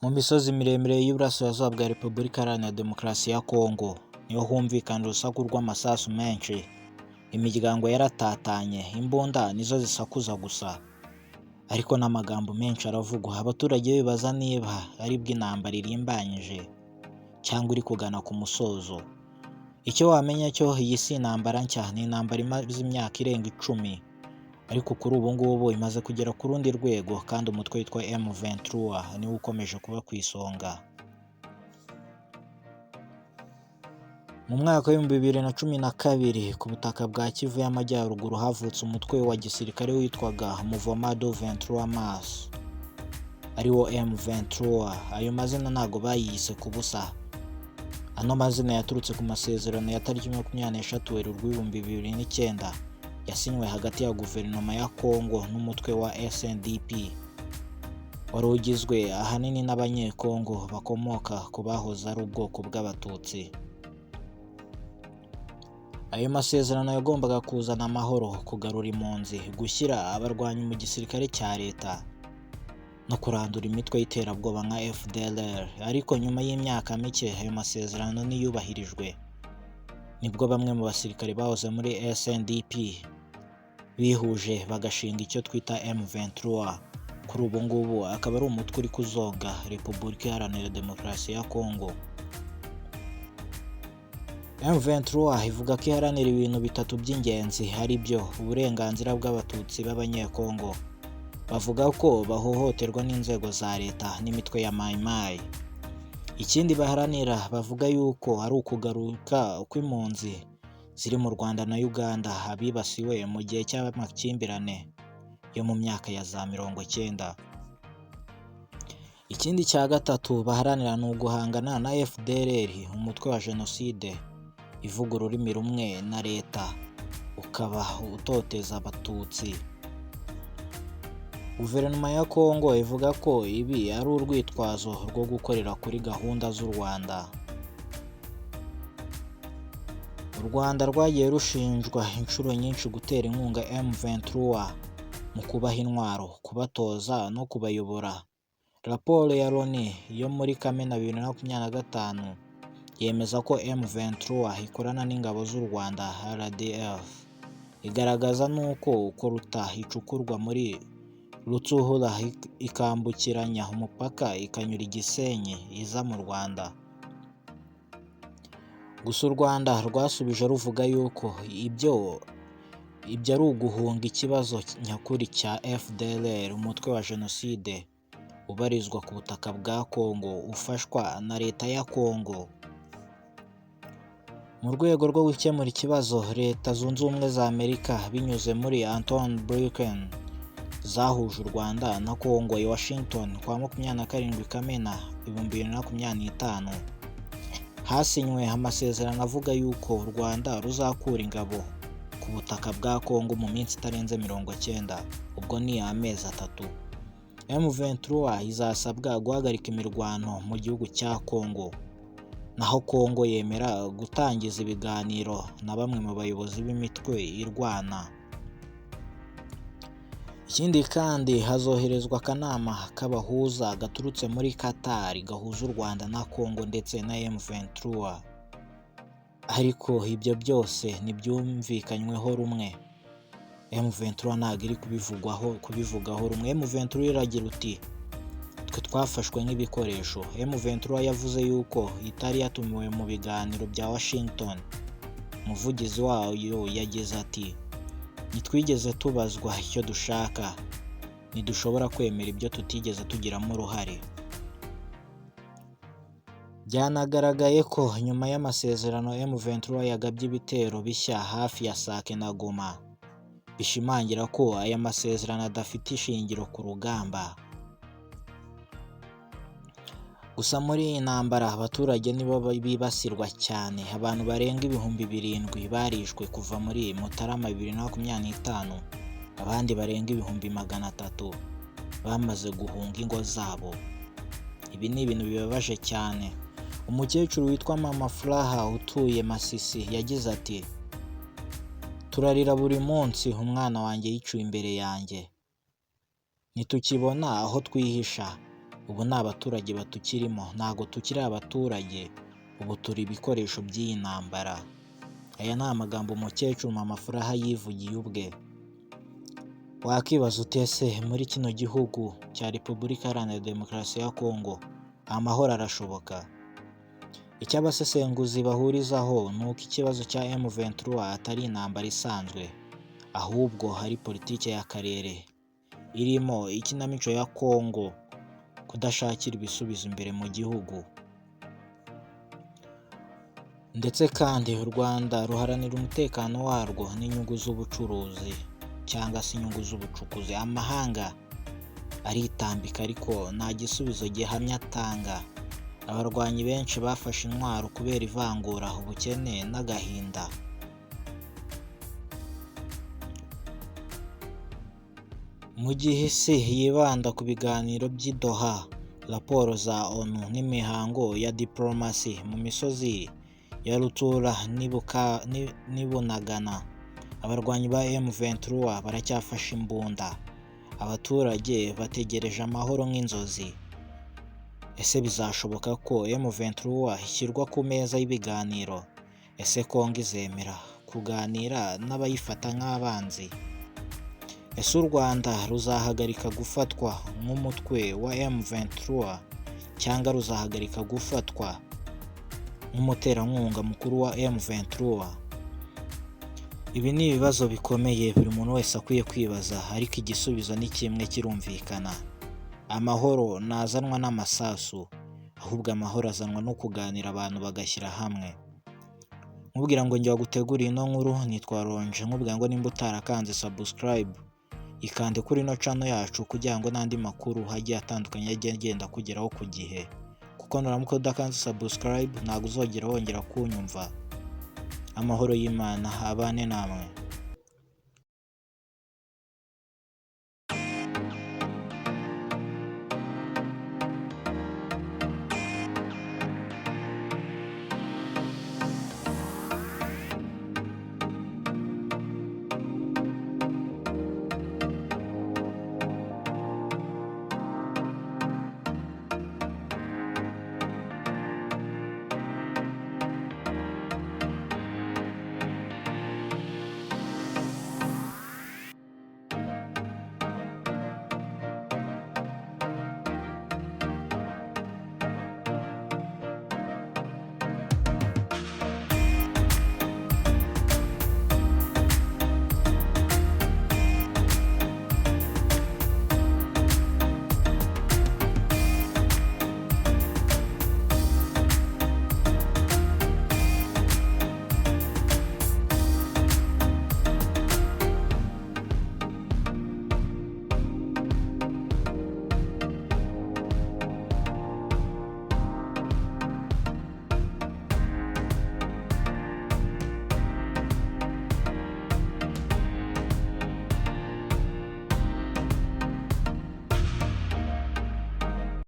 Mu misozi miremire y'Iburasirazuba bwa Repubulika Iharanira Demokarasi ya Kongo niho humvikana urusaku rw'amasasu menshi, imiryango yaratatanye, imbunda nizo zisakuza gusa, ariko n'amagambo menshi aravugwa, abaturage bibaza niba aribwo intambara irimbanyije cyangwa iri kugana ku musozo. Icyo wamenya cyo iyi si intambara nshya, ni intambara imaze imyaka irenga 10, ariko kuri ubu ngubu imaze kugera ku rundi rwego kandi umutwe witwa M23 niwo ukomeje kuba ku isonga. Mu mwaka w'2012 ku butaka bwa Kivu y'Amajyaruguru havutse umutwe wa gisirikare witwaga Mouvement du 23 Mars, ariwo M23. Ayo mazina ntago bayiyise ku busa. Ano mazina yaturutse ku masezerano ya tariki 23 Werurwe 2009 yasinywe hagati ya guverinoma ya Kongo n'umutwe wa SNDP, wari ugizwe ahanini n'Abanyekongo bakomoka ku bahoze ari ubwoko bw'Abatutsi. Ayo masezerano yagombaga kuzana amahoro, kugarura impunzi, gushyira abarwanyi mu gisirikare cya leta no kurandura imitwe y'iterabwoba nka FDLR, ariko nyuma y'imyaka mike ayo masezerano ntiyubahirijwe. Nibwo bamwe mu basirikare bahoze muri SNDP bihuje bagashinga icyo twita M23. Kuri ubu ngubu akaba ari umutwe uri kuzonga Repubulika Iharanira Demokarasi ya Kongo. M23 ivuga ko iharanira ibintu bitatu by'ingenzi ari byo uburenganzira bw'Abatutsi b'Abanyekongo, bavuga ko bahohoterwa n'inzego za leta n'imitwe ya Mai Mai. Ikindi baharanira bavuga yuko ari ukugaruka kw'impunzi ziri mu Rwanda na Uganda abibasiwe mu gihe cy'amakimbirane yo mu myaka ya za 90. Ikindi cya gatatu baharanira ni uguhangana na FDLR, umutwe wa jenoside ivuga ururimi rumwe na leta, ukaba utoteza Abatutsi. Guverinoma ya Kongo ivuga ko ibi ari urwitwazo rwo gukorera kuri gahunda z'u Rwanda. U Rwanda rwagiye rushinjwa inshuro nyinshi gutera inkunga M23 mu kubaha intwaro, kubatoza no kubayobora. Raporo ya Loni yo muri Kamena 2025 yemeza ko M23 ikorana n'ingabo z'u Rwanda RDF. Igaragaza n'uko coltan icukurwa muri Rutshuru ikambukiranya umupaka ikanyura i Gisenyi iza mu Rwanda. Gusa u Rwanda rwasubije ruvuga yuko ibyo ari uguhunga ikibazo nyakuri cya FDLR, umutwe wa jenoside ubarizwa ku butaka bwa Kongo ufashwa na leta ya Kongo. Mu rwego rwo gukemura ikibazo, Leta Zunze Ubumwe za Amerika binyuze muri Antony Blinken zahuje u Rwanda na Kongo i Washington ku wa 27 Kamena 2025. Hasinywe amasezerano avuga yuko u Rwanda ruzakura ingabo ku butaka bwa Kongo mu minsi itarenze 90, ubwo ni amezi 3. M23 izasabwa guhagarika imirwano mu gihugu cya Kongo, naho Kongo yemera gutangiza ibiganiro na bamwe mu bayobozi b'imitwe irwana. Ikindi kandi hazoherezwa akanama k'abahuza gaturutse muri Qatar gahuza u Rwanda na Kongo ndetse na M23. Ariko ibyo byose ntibyumvikanyweho rumwe. M23 ntabwo iri kubivugaho rumwe. M23 iragira uti twe twafashwe nk'ibikoresho. M23 yavuze yuko itari yatumiwe mu biganiro bya Washington. Umuvugizi wayo yagize ati ntitwigeze tubazwa icyo dushaka, ntidushobora kwemera ibyo tutigeze tugiramo uruhare. Byanagaragaye ko nyuma y'amasezerano M23 yagabye ibitero bishya hafi ya Sake na Goma, bishimangira ko aya masezerano adafite ishingiro ku rugamba. Gusa muri iyi ntambara abaturage nibo bibasirwa cyane, abantu barenga 7000 barishwe kuva muri Mutarama 2025, abandi barenga 300,000 bamaze guhunga ingo zabo. Ibi ni ibintu bibabaje cyane. Umukecuru witwa Mama Furaha utuye Masisi yagize ati turarira buri munsi, umwana wanjye yiciwe imbere yanjye, ntitukibona aho twihisha. Ubu ni abaturage batukirimo, ntago tukiri abaturage, ubu turi ibikoresho by'iyi ntambara. Aya ni amagambo umukecuru Mama Furaha yivugiye ubwe. Wakibaza uti ese muri kino gihugu cya Repubulika Iharanira Demokarasi ya Kongo amahoro arashoboka? Icyo abasesenguzi bahurizaho ni uko ikibazo cya M23 atari intambara isanzwe, ahubwo hari politiki y'akarere irimo ikinamico ya Kongo kudashakira ibisubizo imbere mu gihugu. Ndetse kandi u Rwanda ruharanira umutekano warwo n'inyungu z'ubucuruzi cyangwa se inyungu z'ubucukuzi. Amahanga aritambika ariko nta gisubizo gihamye atanga. Abarwanyi benshi bafashe intwaro kubera ivangura, ubukene n'agahinda. Mu gihe isi yibanda ku biganiro by'i Doha, raporo za ONU n'imihango ya diplomasi mu misozi ya Rutura n'Ibunagana, abarwanyi ba M23 baracyafashe imbunda. Abaturage bategereje amahoro nk'inzozi. Ese bizashoboka ko M23 ishyirwa ku meza y'ibiganiro? Ese Kongo izemera kuganira n'abayifata nk'abanzi? Ese u Rwanda ruzahagarika gufatwa nk'umutwe wa M23 cyangwa ruzahagarika gufatwa nk'umuterankunga mukuru wa M23? Ibi ni ibibazo bikomeye buri muntu wese akwiye kwibaza, ariko igisubizo ni kimwe kirumvikana. Amahoro ntazanwa n'amasasu, ahubwo amahoro azanwa no kuganira abantu bagashyira hamwe. Nkubwira ngo njye waguteguriye ino nkuru nitwa Ronje, nkubwira ngo nimba utarakanze subscribe ikande kuri ino channel yacu kugira ngo n'andi makuru agiye atandukanye ajye agenda akugeraho ku gihe, kuko nuramuka udakanze subscribe ntabwo uzongera wongera kunyumva. Amahoro y'Imana abane namwe.